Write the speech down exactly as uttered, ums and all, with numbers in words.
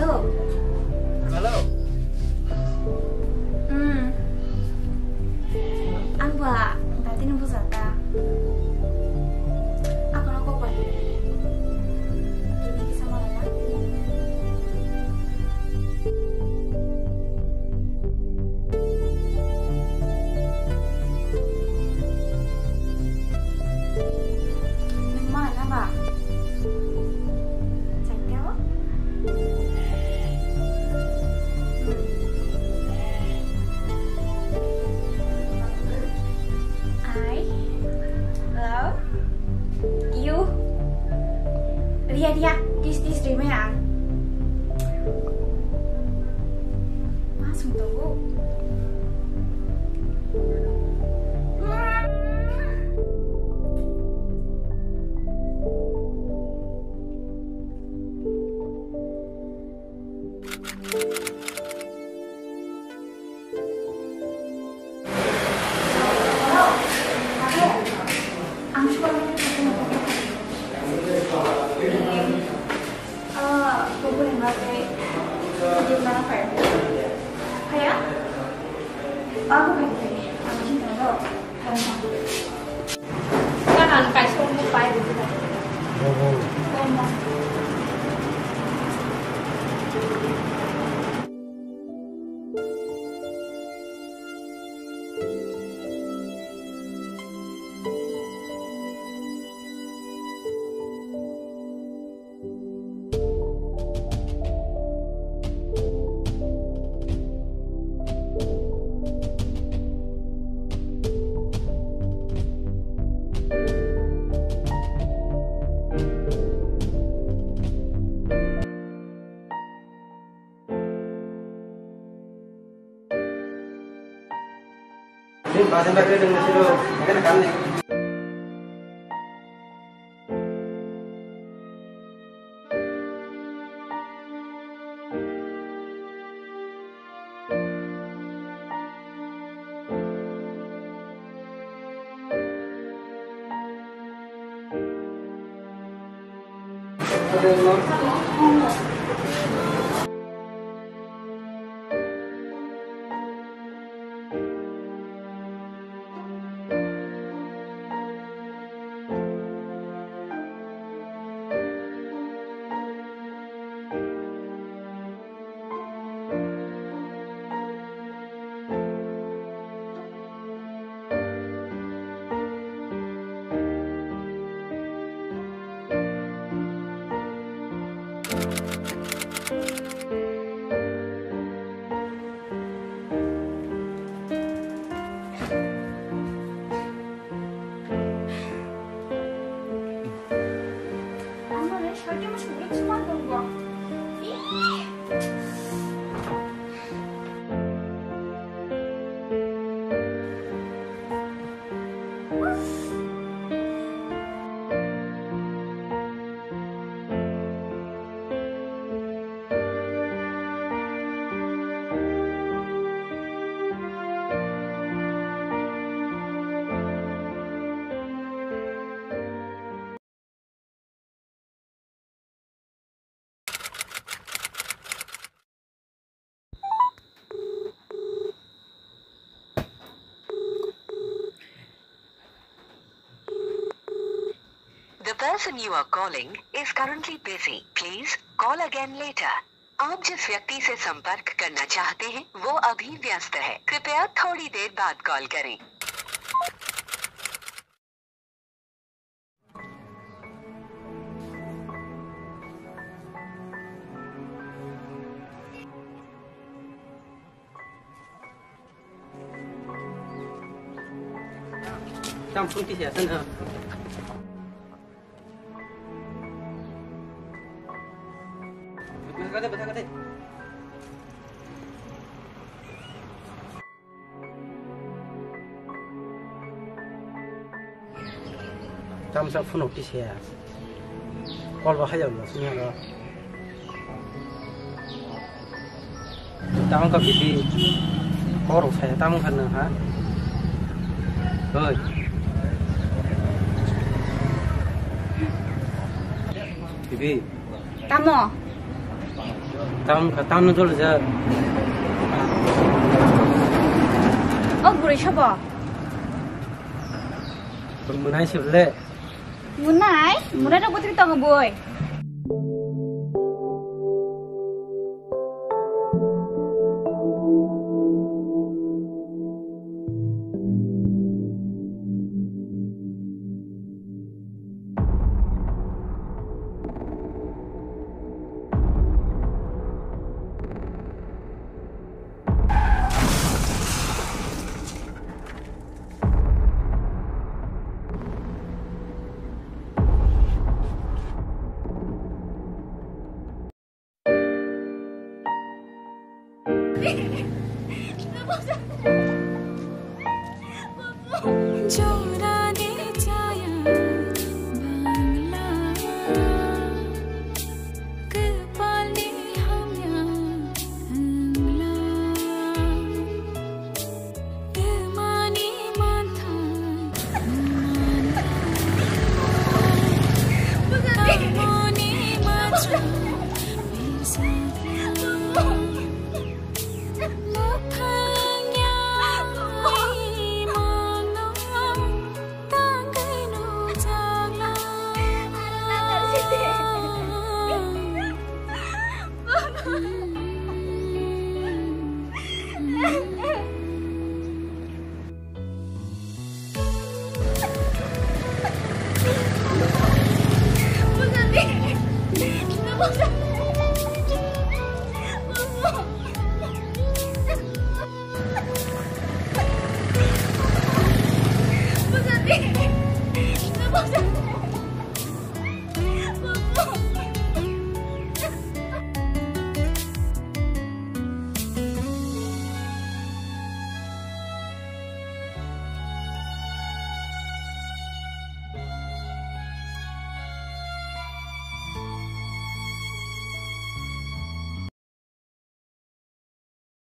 Hello. Hello. Hmm. Ang ba, dati ni busa ta. Ako na ko pa. Ini bisa malah ya. Nung ma na ba? Chakya o? I love you. Ria, ria, this, this, rimai ang. Ma sung tongo. The person you are calling is currently busy. Please call again later. आप जिस व्यक्ति से संपर्क करना चाहते हैं, वो अभी व्यस्त है। कृपया थोड़ी देर बाद कॉल करें। Tam phun kisa sana. Bwtha kade, bwtha kade. Tamsa phunuk tisa ya. Kol bo hayam no sini ro. Tamo ka bibi. Kor saya tamo kan ha. Hoi. Bibi. Tamo. Tam ka tam no dol ja. O bwrwi sabo. Munai sibole. Munai, munai rok bwtwi tongo boi. Jora de chaya bangla, kwpalni hamya wngla. Twmani manthai, tamoni matra, mirsa.